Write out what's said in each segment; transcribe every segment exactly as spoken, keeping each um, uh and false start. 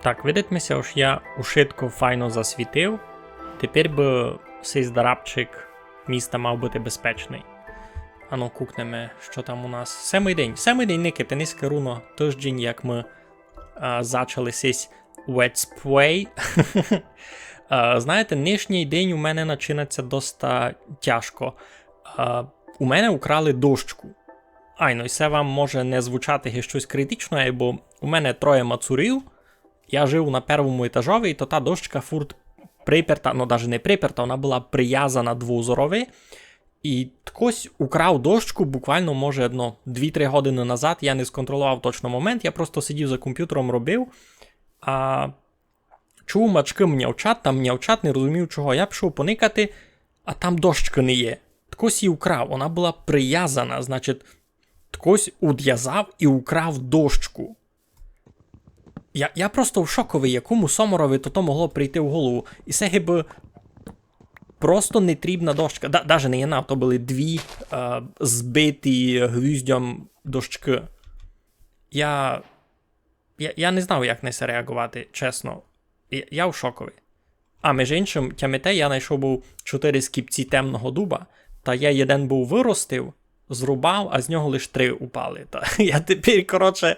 Так, видить ми ся, ож я ушытко файно засвітив. Тепер бы сись дарабчик міста мав быти безпечный. Ано кукнеме, што там у нас. Семый день. Семый день, никайте, нынька руно тыждень, як мы, а, зачали сись Let's Play. А, знаєте, нынішній день у мене начинать ся доста тяжко. А, у мене украли дощку. Айно, і се вам може не звучати як штось критичне, бо у мене троє мацурів, я жив на первому етажови, і то та дощка фурт приперта, ну, даже не приперта, вона была привязана до узорови. І ткось украв дощку буквално, може, ну, дві-три годины назад, я не сконтроловав точно момент, я просто сидів за компютером, робив, а чув, мачкы мнявчать, там мнявчать, не розумів чого. Я пішов поникати, а там дощкы не є. Ткось її украв, вона была привязана, значить, ткось удвязав і украв дощку. Я, я просто в шокови, якому соморови то, то могло прийти в голову. І се гибы просто нетрібна дощка. Да, даже не єдна, то были дві, е, збиті гвіздьом дощкы. Я, я, я не знав, як на се реаґовати, чесно. Я, я в шокови. А, межи иншым, тямите, я найшов быв чотыри скіпці темного дуба, та я єден быв выростив, зрубав, а з нього лиш три упали. Та я тепер, коротше,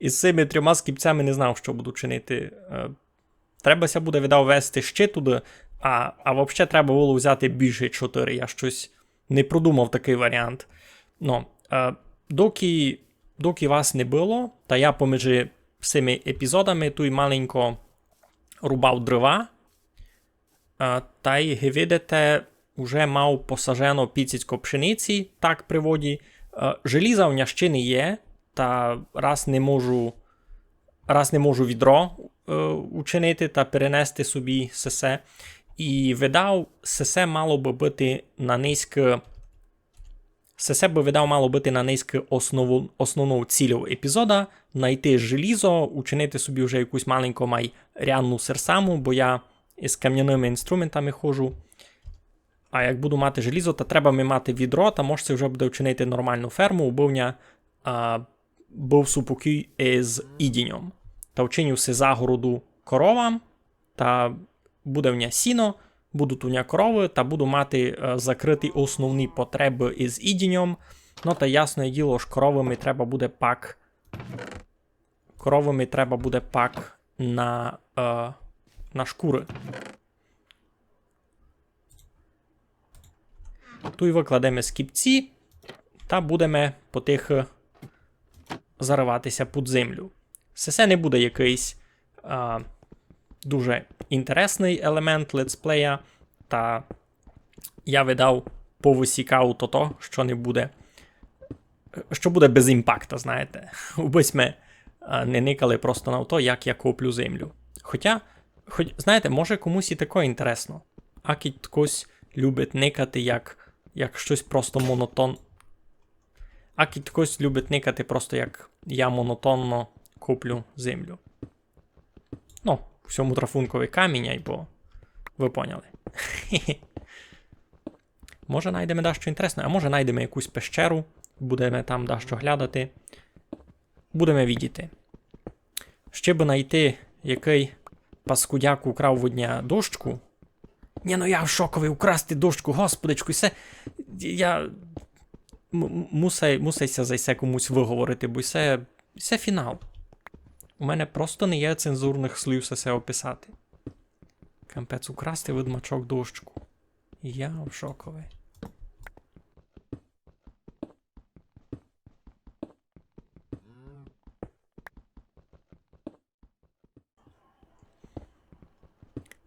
із сими трьома скіпцями не знав, што буду чинити. Е, треба ся буде, видав, вести ще туды, а, а вообще треба было взяти більше чотыри. Я штось не продумав такый варіант. Ну, е, доки, доки вас не было, та я поміж сими епізодами туй маленько рубав дрова, е, та й, ги видите, уже мав посажено піціцько пшениці, так при воді. Е, желіза в ня ще не є, та раз не можу, раз не можу відро, е, учинити та перенести собі сесе. І видав, сесе мало бы быти на нынька, сесе бы, видав, мало быти на нынька основу-, основнов цільов епізода, найти желізо, учинити собі вже якусь маленьку май рядну серсаму, бо я із камняныма інструментами ходжу. А як буду мати желізо, та треба ми мати відро, та мож ся вже буде учинити нормалну ферму, убы в ня, а, быв супокій із їдіньом. Та учиню си загороду коровам, та буде в ня сіно, будуть у ня коровы, та буду мати, е, закрыті основні потребы із їдіньом. Ну, та ясне діло, ож коровы ми треба буде пак, коровы ми треба буде пак на, е, на шкуры. Туй выкладеме скіпці та будеме потихы заривати ся під землю. Се, се не буде якыйсь, а, дуже інтересный елемент летсплея, та я, видав, повысікав тото, што не буде, што буде без імпакта, знаєте. Убы сьме, а, не никали просто на то, як я коплю землю. Хотя, хоч, знаєте, може, комусь і таке інтересно. Акідь ткось любить никати, як, як штось просто монотон-, акідь ткось любить никати просто, як я монотонно коплю землю. Ну, в сьому трафункови камінь, айбо вы поняли. Може, найдеме дашто інтересне, а може, найдеме якусь пещеру, будеме там дашто глядати. Будеме видіти. Ще бы найти, якый паскудяк украв од ня дощку. Нє, ну я в шокови, украсти дощку, господичку, і се, я м-, м-, мусай, мусай ся за се комусь выговорити, бо се, се фінал. У мене просто не є цензурных слів се, се описати. Капець, украсти від мачок дощку. Я в шокови.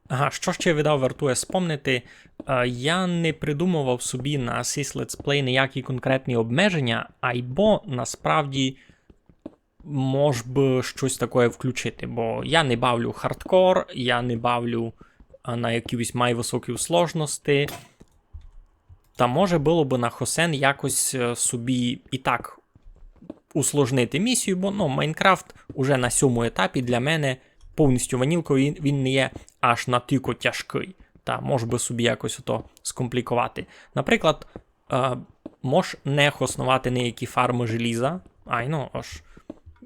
Ага, што ще, видав, вартує спомнити? Е, я не придумовав собі на сись летсплей ніякі конкретні обмеженя, айбо насправді мож бы штось такоє включити, бо я не бавлю хардкор, я не бавлю, а, на якійсь май высокій сложности. Та може было бы на хосен якось, е, собі і так усложнити місію, бо, ну, Майнкрафт уже на сьому етапі для мене повністю ванілка, він, він не є аж натілько тяжкый. Та мож бы собі якось ото скомпліковати. Наприклад, е, мож не хосновати ніякі фармы желіза. Айно, ож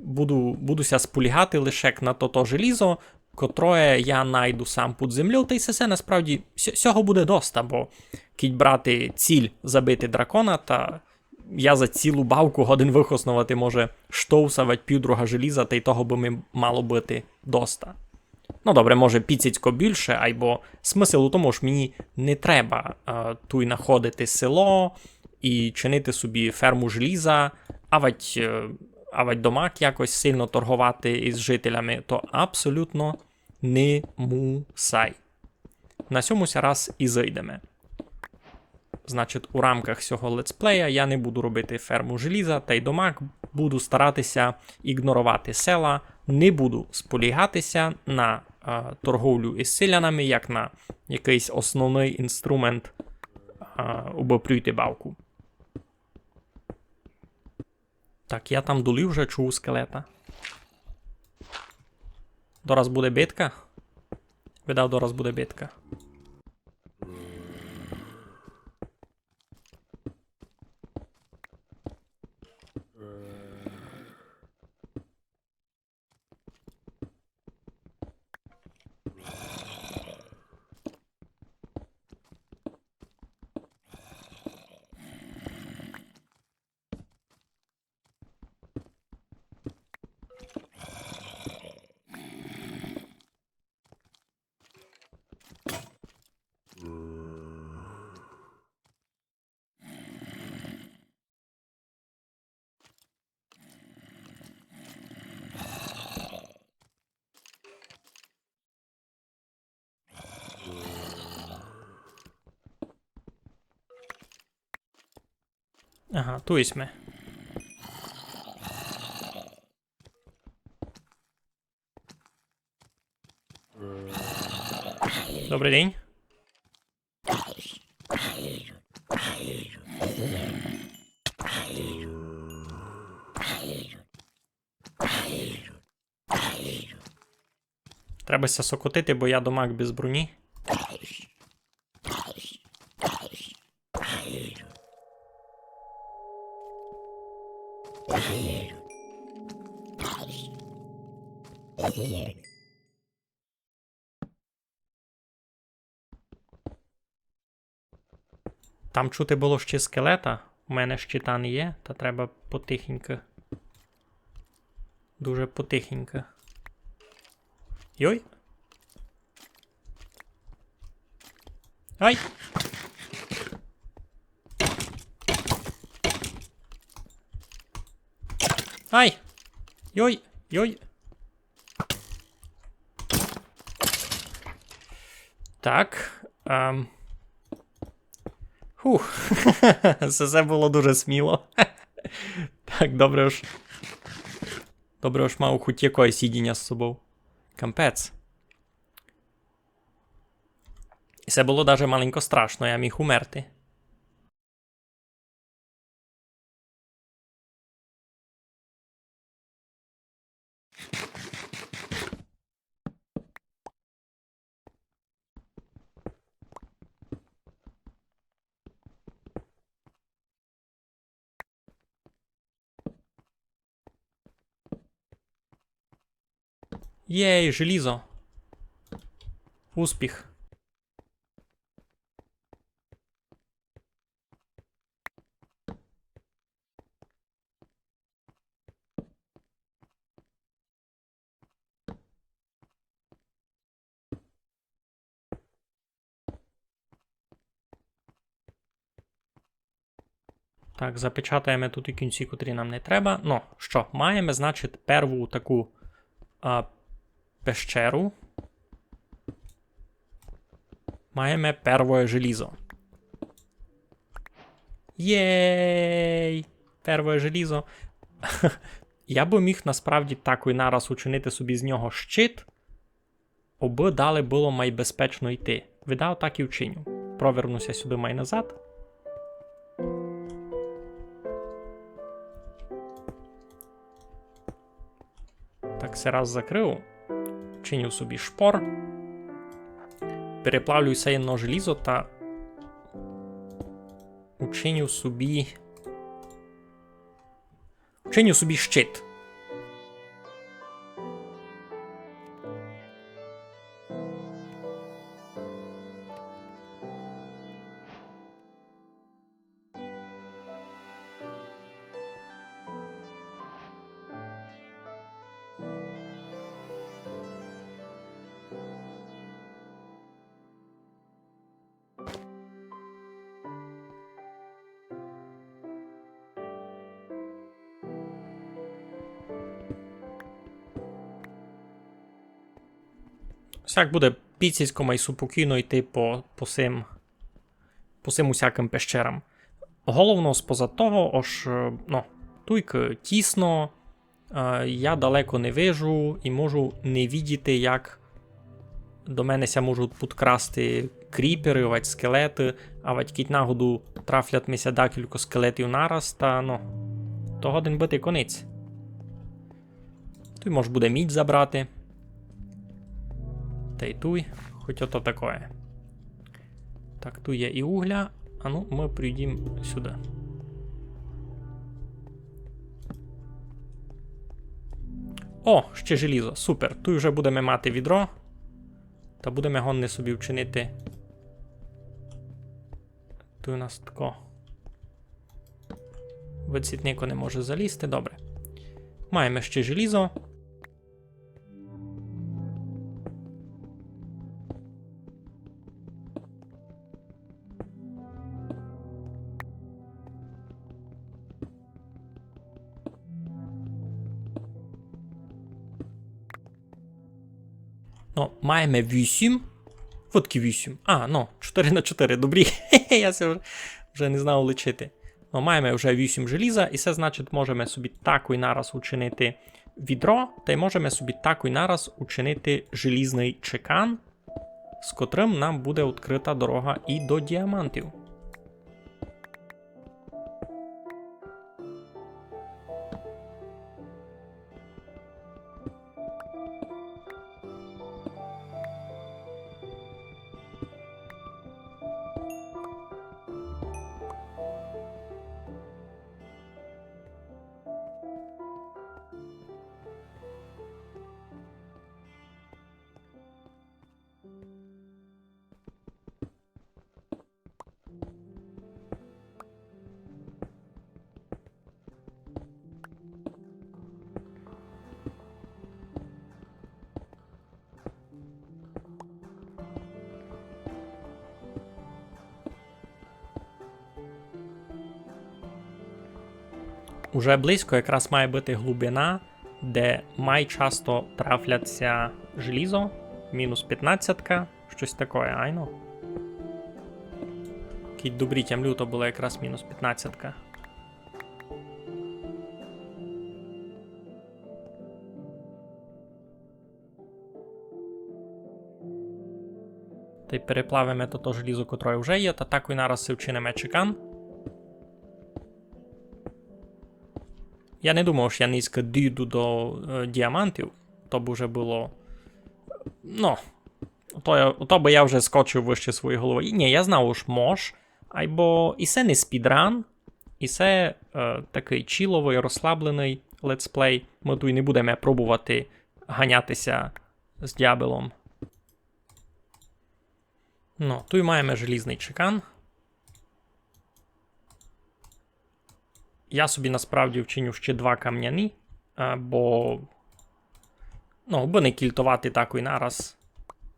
буду, буду ся сполігати лише на тото желізо, котроє я найду сам під землею, та й се, се насправді сь-, сього буде доста, бо кідь брати ціль забити дракона, та я за цілу бавку годен выхосновати, може, штовса вадь півдруга желіза, та й того бы ми мало быти доста. Ну, добре, може, піцицько більше, айбо смысл у тому, ож мені не треба, е, туй находити село і чинити собі ферму желіза, авадь, е, авадь домак якось сильно торговати із жителями, то абсолютно не мусай. На сьому ся раз і зыйдеме. Значить, у рамках сього летсплея я не буду робити ферму желіза та й домак, буду старати ся ігноровати села, не буду сполігати ся на, е, торговлю із селянами, як на якыйсь основный інструмент, е, обы пройти бавку. Так, я там долі вже чув скелета. Дораз буде битка? Видав, дораз буде битка. Ага, туй сьме. Добрый день. Треба ся сокотити, бо я домак без броні. Там чути было ще скелета. У мене щита не є, та треба потихеньку. Дуже потихеньку. Йой. Ай! Ай! Йой! Йой! Так. Ем. Хух. Се, се было дуже сміло. Так, добре уж. Добре уж мав хоть якоєсь їдіня з собов. Капець. І се было даже маленько страшно, я міг умерти. Єй, желізо. Успіх. Так, запечатаєме туй і кінці, котрі нам не треба. Ну, што, маєме, значить, перву таку, а, пещеру. Маєме первоє желізо. Єй! Первоє желізо. Я бы міг насправді такой нараз учинити собі з нього щит, обы далі было май безпечно йти. Видав, так і вчиню. Проверну ся сюды май назад. Так, се раз закрыв. Учиню собі шпор. Переплавлю се єдно желізо та учиню собі Чиню собі щит. Сяк буде піцісько май супокійно йти по, по сим, по сим усякым пещерам. Головно, споза того, ож, е, ну, туйк тісно, е, я далеко не вижу і можу не видіти, як до мене ся можуть підкрасти кріперы, вадь скелеты, а вадь кідь нагоду трафлять ми ся декілько скелетів нараз, та, ну, то годен быти конець. Туй мож буде мідь забрати. Тай туй, хоть ото такоє. Так, туй є і угля. А ну, мы прийдім сюды. О, ще желізо, супер. Туй вже будеме мати відро. Та будеме годні собі вчинити. Туй у нас тако. Вицвітнико не може залізти, добре. Маєме ще желізо. Ну, маєме вісім. Фотки вісім. А, ну, чотири на чотири, добрі. Я ся вже, вже не знав лічити. Ну, маєме вже вісім желіза, і це значить, можеме собі такой нараз учинити відро, та й можеме собі такой нараз учинити желізный чекан, з котрым нам буде відкрыта дорога і до діамантів. Уже близько якраз має быти глубина, де май часто трафляться желізо, мінус пятнадцятка, штось такоє, айно. Кідь добрі тямлю, то была якраз мінус пятнадцятка. Тай переплавиме тото желізо, котроє вже є, та такой нараз си вчиниме чекан. Я не думав, што я нынька дійду до, е, діамантів. То бы вже было, ну, то я, то бы я вже скочив выше своєї головы. І ні, я знав, ож мож, айбо і се не спідран, і се, е, такый чіловый, розслабленый летсплей. Мы туй не будеме пробовати ганяти ся з дяволом. Ну, туй маєме желізный чекан. Я собі насправді вчиню ще два камняні, е, бо, ну, бы не кільтовати такой нараз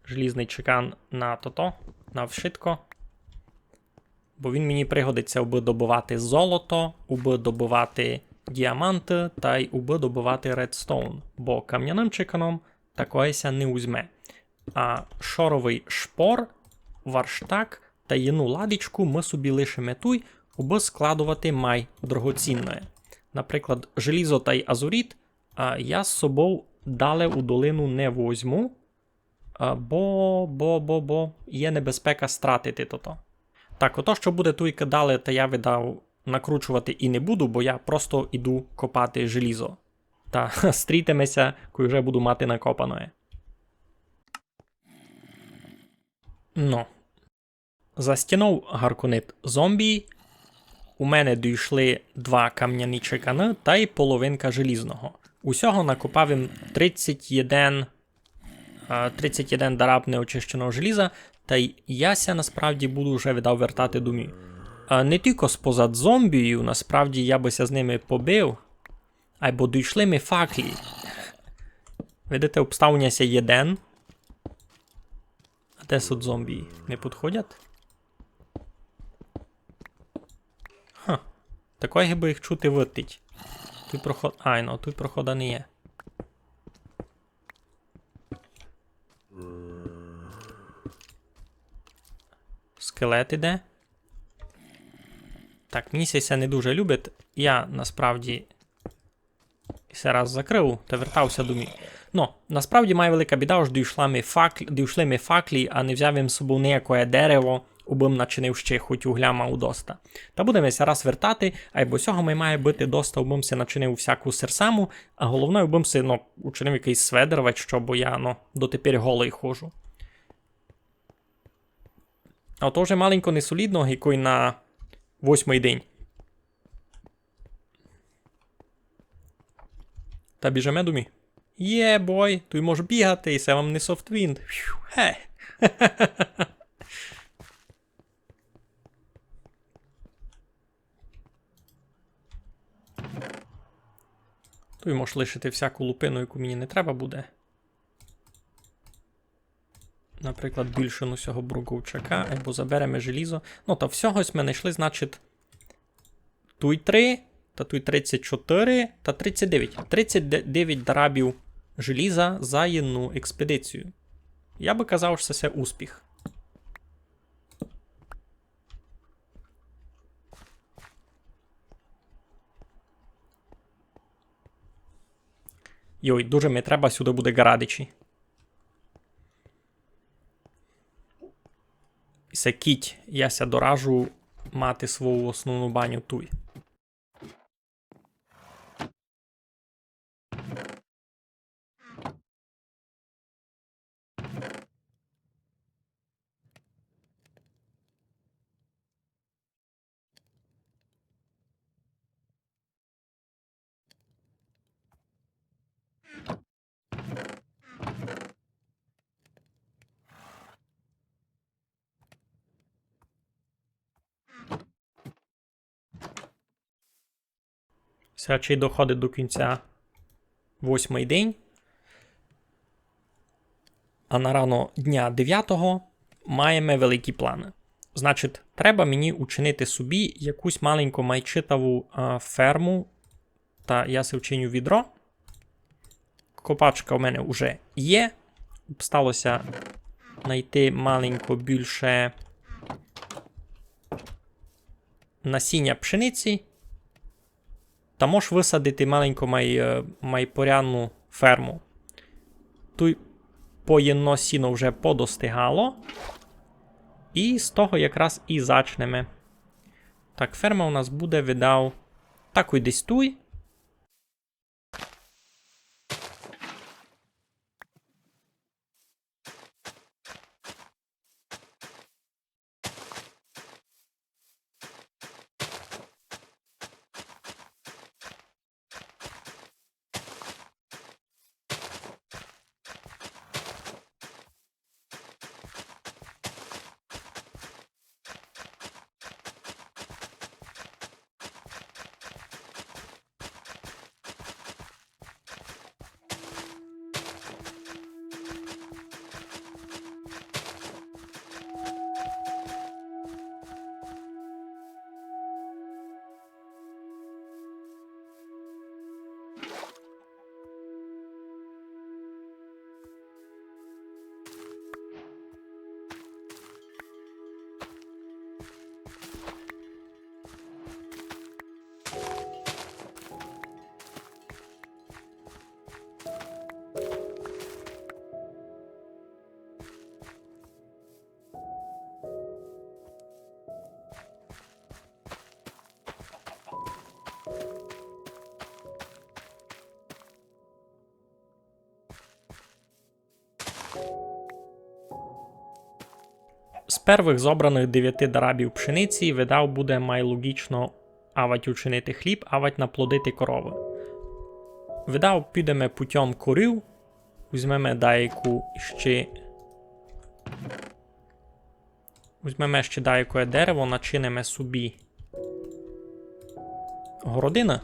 желізный чекан на тото, на вшытко. Бо він мені пригодиться, убы добывати золото, убы добывати діаманты тай убы добывати редстоун. Бо камняным чеканом такоє ся не узьме. А шоровый шпор, варштак та єдну ладичку мы собі лишиме туй, убы складовати май дорогоцінноє. Наприклад, желізо тай азуріт, а, я з собов дале у долину не возьму, а, бо, бо, бо, бо є небезпека стратити тото. Так, ото, што буде туйка дале, та я видав накручовати і не буду, бо я просто іду копати желізо. Та стрітиме ся, кой уже буду мати накопаноє. Ну. За стінов гарконить зомбі. У мене дійшли два камняні чеканы тай половинка желізного. Усього накопав им тридцять єден, а, тридцять єден дараб неочищеного желіза, тай я ся насправді буду вже видав вертати домів. А, не тілько спозад зомбіїв, насправді я бы ся з ними побив, айбо дійшли ми факлі. Видите, обстав ся єден. А де сут зомбі? Не підходять? Ха. Такой гибы їх чути вытить. Туй проход-, ай, ну, туй прохода не є. Скелет іде. Так, мені ся не дуже любить. Я насправді ся раз закрыв та вертав ся домів. Но, насправді має велика біда, ож дійшла ми факль-, дійшли ми факлі, а не взяв им з собов ниякоє дерево, убым начинив ще хоть угля мав доста. Та будеме ся раз вертати, айбо сього ми має быти доста, убым си начинив всяку серсаму, а головне, убым си, но, учинив якыйсь сведер, вадь што, бо я, но, дотепер голый ходжу. А то вже маленько несолідно, гикой на восьмый день. Та біжиме домів. Є, бой, туй мож бігати, і се вам не Softwind. Фью, ге. Туй мож лишити всяку лупину, яку мені не треба буде. Наприклад, бульшину сього бруковчака, айбо забереме желізо. Но, та всього сьме найшли, значить, туй три, та туй тридцять чотыри, та тридцять девять. Тридцять девять дарабів желіза за єдну експедицію. Я бы казав, што се успіх. Йой, дуже ми треба, сюды буде ґарадичі. Се кідь я ся доражу мати свою основну баню туй. Се ще й доходить до кінця восьмый день. А на рано дня девятого маєме великі планы. Значить, треба мені учинити собі якусь маленьку майчитаву, а, ферму. Та я си вчиню відро. Копачка у мене вже є. Стало ся найти маленько бульше насіня пшениці. Та мож высадити маленько май, е, май порядну ферму. Туй поєдно сіно вже подостигало. І з того якраз і зачнеме. Так, ферма у нас буде, видав, такой десь туй. З первых зобраных девяти дарабів пшениці, видав, буде май логічно авать учинити хліб, авать наплодити коровы. Видав, підеме путём корів, возьмеме даяку ще Возьмеме ще дайкоє дерево, начиниме собі городина.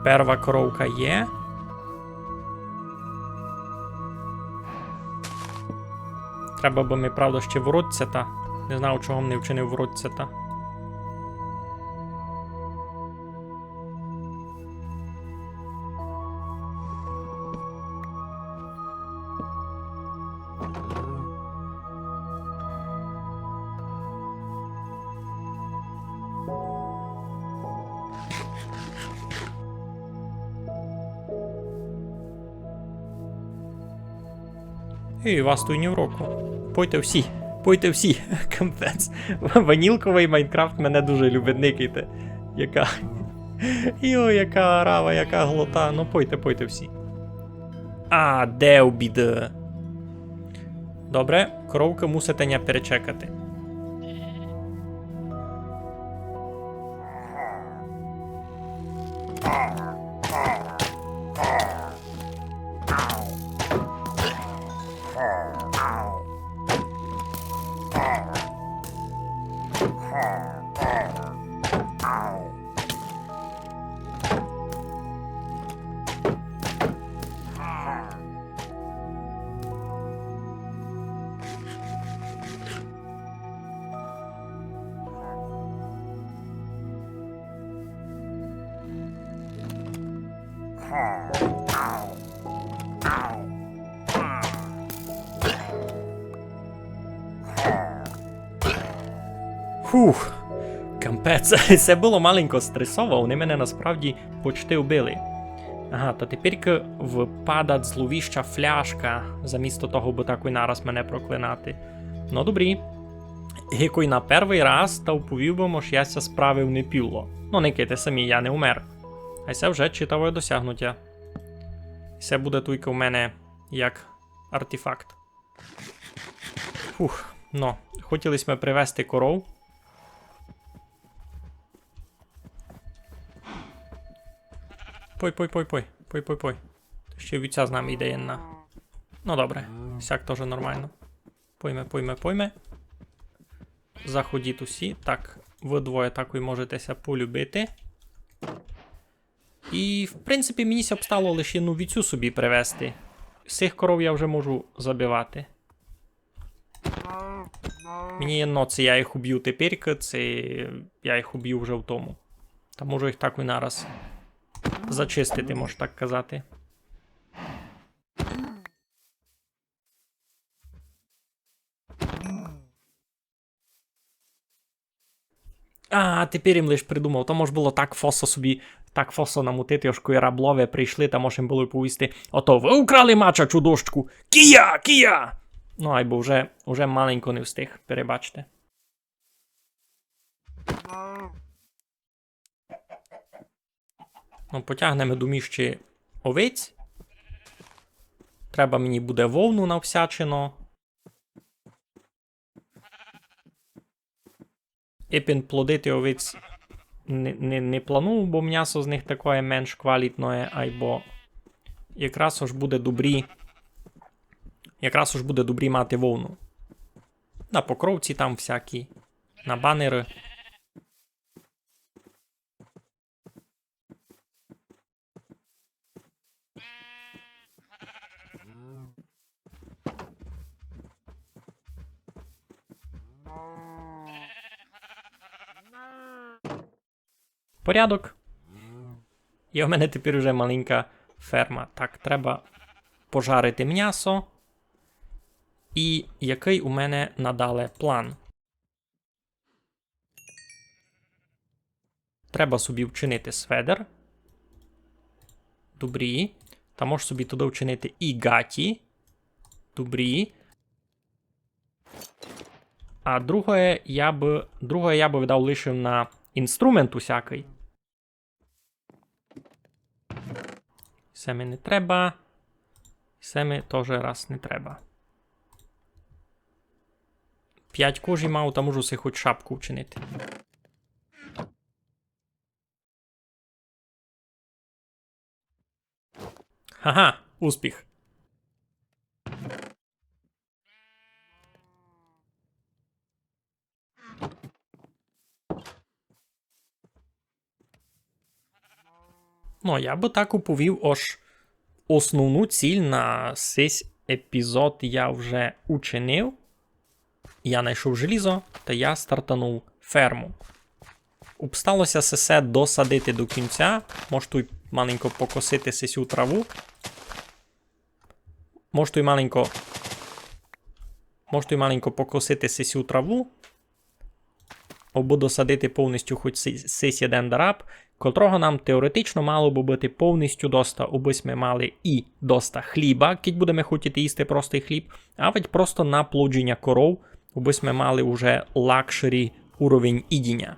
Перва коровка є. Треба бы ми, правда, ще воротця та. Не знав, чого м не вчинив воротця та. І вас туй ні в року. Пойте всі, пойте всі. Капець. Ванілковый Майнкрафт мене дуже любить, никайте. Яка. Йо, яка арава, яка глота. Ну пойте, пойте всі. А, де обіды? Добре, коровкы мусите ня перечекати. Фух, капець, се было маленько стресово, они мене насправді почти вбили. Ага, та тепер выпадать зловіща фляжка, замісто того, бы такой нараз мене проклинати. Ну, добрі. Гикой на первый раз, та вповів бы, ож я ся справив не піло. Ну, никайте самі, я не умер. А се вже читаве досягнутя. Се буде туйка в мене як артефакт. Фух, ну, хотіли сьме привезти коров. Пой, пой, пой, пой, пой, пой, пой. Ще вівця з нами йде єдна. Ну добре, сяк тоже нормално. Пойме, пойме, пойме. Заходіть усі. Так, вы двоє такой можете ся полюбити. І, в принципі, мені ся обстало лише єдну вівцю собі привезти. Сих коров я вже можу забивати. Мені єдно, ци я їх уб'ю тепер, ци я їх уб'ю вже в тому. Та можу їх так і нараз зачистити, мож так казати. А, тепер им лиш придумав. То мож было так фосо собі, так фосо намутити, ож кой раблове прийшли, та мож им было повісти: «Ото вы украли мачачу дощку! Кія! Кія!» Ну, айбо вже, вже маленько не встиг, перебачте. Ну, потягнеме домі ще овець. Треба мені буде вовну на всячину. Ипен плодити овець не, не, не планую, бо мнясо з них такоє менш квалітноє, айбо якраз ож буде добрі, якраз ож буде добрі мати вовну. На покровці там всякі, на банеры. Порядок. І в мене тепер уже маленька ферма. Так, треба пожарити мнясо. І якый у мене надале план? Треба собі вчинити сведер. Добрі. Та можеш собі туды вчинити і ґаті. Добрі. А другоє я бы, другоє я бы видав лишив на інструмент усякый. Се ми не треба. Се ми тоже раз не треба. Пять кожі мав, та можу си хоть шапку вчинити. Ха-ха, успіх. Ну, я бы так уповів, ож основну ціль на сись епізод я вже учинив. Я найшов желізо, та я стартанув ферму. Обстало ся сесе досадити до кінця. Мож туй маленько покосити сесю траву. Мож туй маленько. Мож туй маленько покосити сесю траву. Або досадити повністю хоч си- сись єден дараб, котрого нам теоретично мало бы быти повністю доста, абы сьме мали і доста хліба, кідь будеме хотіти їсти простый хліб, а ведь просто на плодженя коров, абы сьме мали уже лакшері уровень їдіня.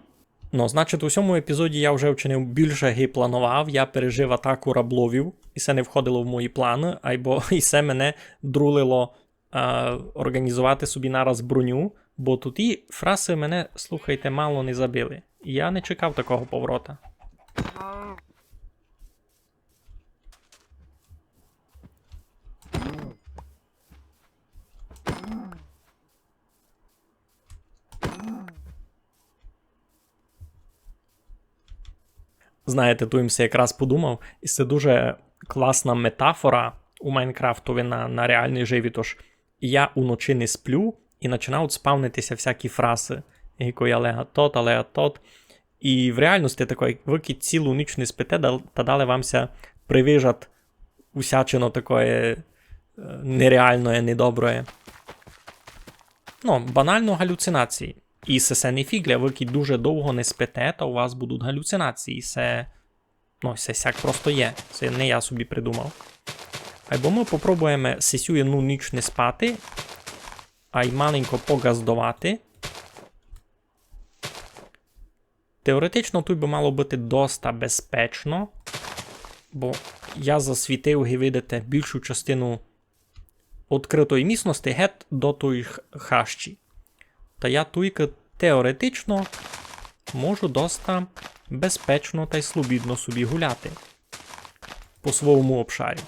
Ну, значить, у сьому епізоді я вже вчинив більше, ги планував. Я пережив атаку рабловів, і се не входило в мої планы, айбо і се мене друлило, е, організовати собі нараз броню, бо туй і фраси мене, слухайте, мало не забили. Я не чекав такого поворота. Знаєте, туй им се якраз подумав, і се дуже класна метафора у Майнкрафтови на, на реалный живот. Тож я уночи не сплю, і начинають спавнити ся всякі фраси. Гико я лега тот, а лега тот. І в реалности такой, вы кідь цілу ніч не спите, дал- та далі вам ся привижать усячино такоє, е, нереалноє, недоброє. Ну, банално галюцинації. І се, се не фіґля, вы кідь дуже довго не спите, та у вас будуть галюцинації. Се, ну, се сяк просто є. Се не я собі придумав. Айбо мы попробуєме сесю єдну ніч не спати, ай маленько погаздовати. Теоретично туй бы мало быти доста безпечно, бо я засвітив, ги видите, більшу частину відкрытої місности гет до тої х- хащі. Та я туйкы теоретично можу доста безпечно тай слобідно собі гуляти по свойому обшарю.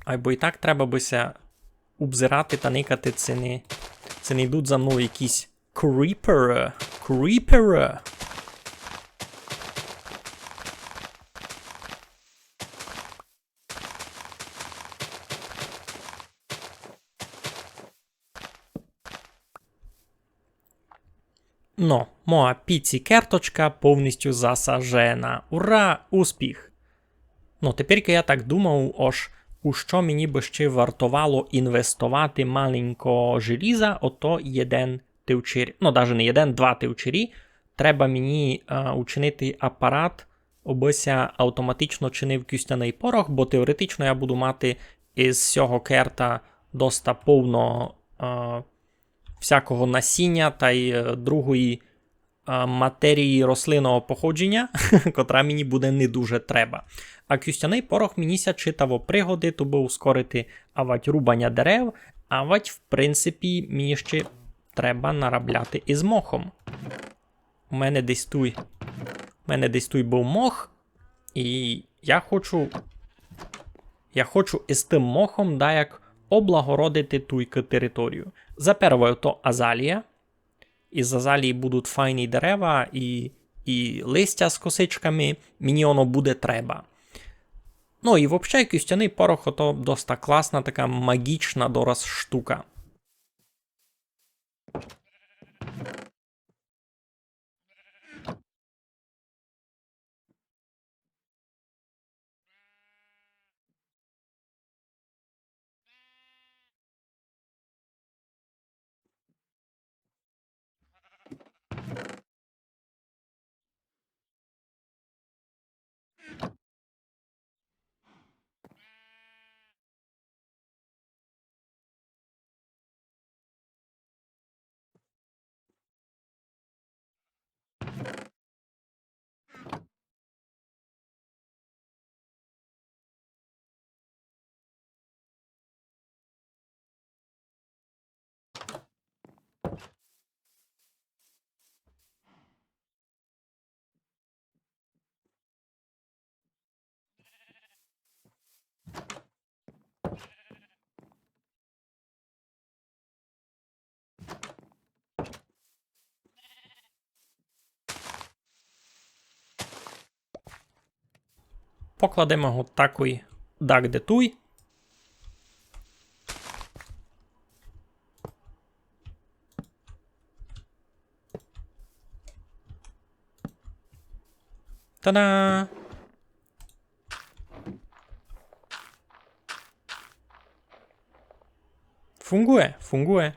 Айбо і так треба бы ся обзирати та никати, ци не, ци не йдуть за мною якісь кріперы. Кріперы! Но, моя піці керточка повністю засажена. Ура! Успіх! Ну, тепер я так думав, ож у што мені бы ще вартовало інвестовати маленько желіза, ото єден тивчир, ну, даже не єден, два тивчирі. Треба мені, е, учинити апарат, обы ся автоматично чинив кістяный порох, бо теоретично я буду мати із сього керта доста повно, е, всякого насіня тай, е, другої, е, матерії рослинного походженя, котра мені буде не дуже треба. А кістяный порох мені ся читаво пригодить, обы ускорити авать рубаня дерев, авать, в принципі, мені ще треба наробляти із мохом. У мене десь туй, у мене десь туй быв мох, і я хочу, я хочу із тым мохом даяк облагородити туйкы територію. За первою то азалія. Із азалії будуть файні дерева і, і листя з косичками. Мені воно буде треба. Ну і вообще кістяный порох то доста класна, така магічна дораз штука. Покладеме го такой дагде туй. Та-да! Фунґує, фунґує.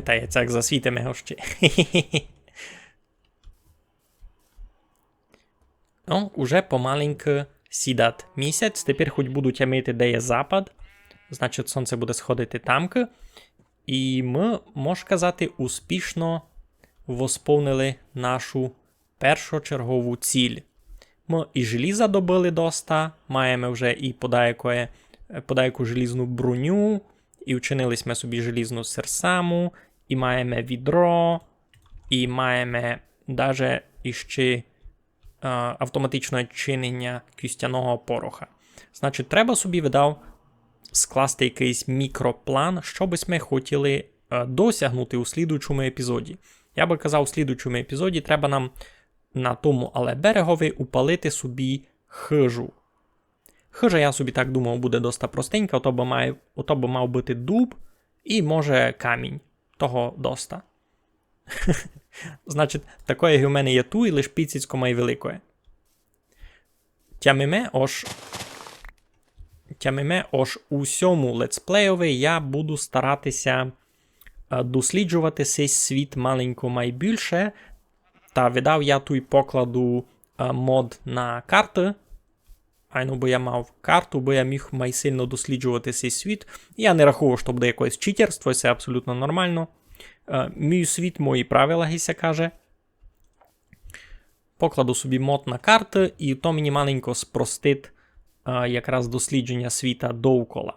Та я так засвітиме го ще. Ну, уже помаленьку сідат місяць. Тепер хоть буду тямити, де є запад. Значить, сонце буде сходити тамки. І мы, мож казати, успішно восповнили нашу першочергову ціль. Мы і желіза добыли доста, маєме вже і подайкоє, е, подайку желізну броню, і вчинили сьме собі желізну серсаму, і маєме відро, і маєме даже іщи, е, автоматичне чиненя кістяного пороха. Значить, треба собі, видав, скласти якыйсь мікроплан, што бы сьме хотіли, е, досягнути у слідуючому епізоді. Я бы казав, у слідуючому епізоді треба нам на тому але берегови упалити собі хыжу. Хыжа, я собі так думав, буде доста простенька, ото бы має, ото бы мав быти дуб і, може, камінь. Того доста. Значить, такоє, як у мене є туй, лиш піціцько май великоє. Тямиме, ож, тямиме, ож у сьому летсплейови я буду старати ся, е, досліджовати сей світ маленько май більше, та видав я туй покладу, е, мод на карты. Айно бы я мав карту, бы я міг май сильно досліджовати сей світ. Я не рахую, што буде якоєсь читерство, се абсолютно нормално. Е, мій світ, мої правила, ги ся каже. Покладу собі мод на карты, і то мені маленько спростить, е, якраз дослідженя світа довкола.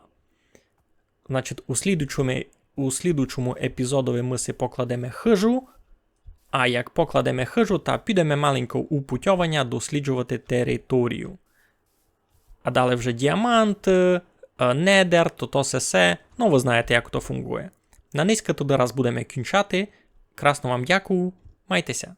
Значить, у слідуючому, у слідуючому епізодови мы си покладеме хыжу, а як покладеме хыжу, та підеме маленько у путьованя досліджовати територію. А далі вже діамант, е, недер, то, то се, се. Ну, вы знаєте, як то фунґує. На нынька тогды раз будеме кінчати. Красно вам дякую. Майте ся.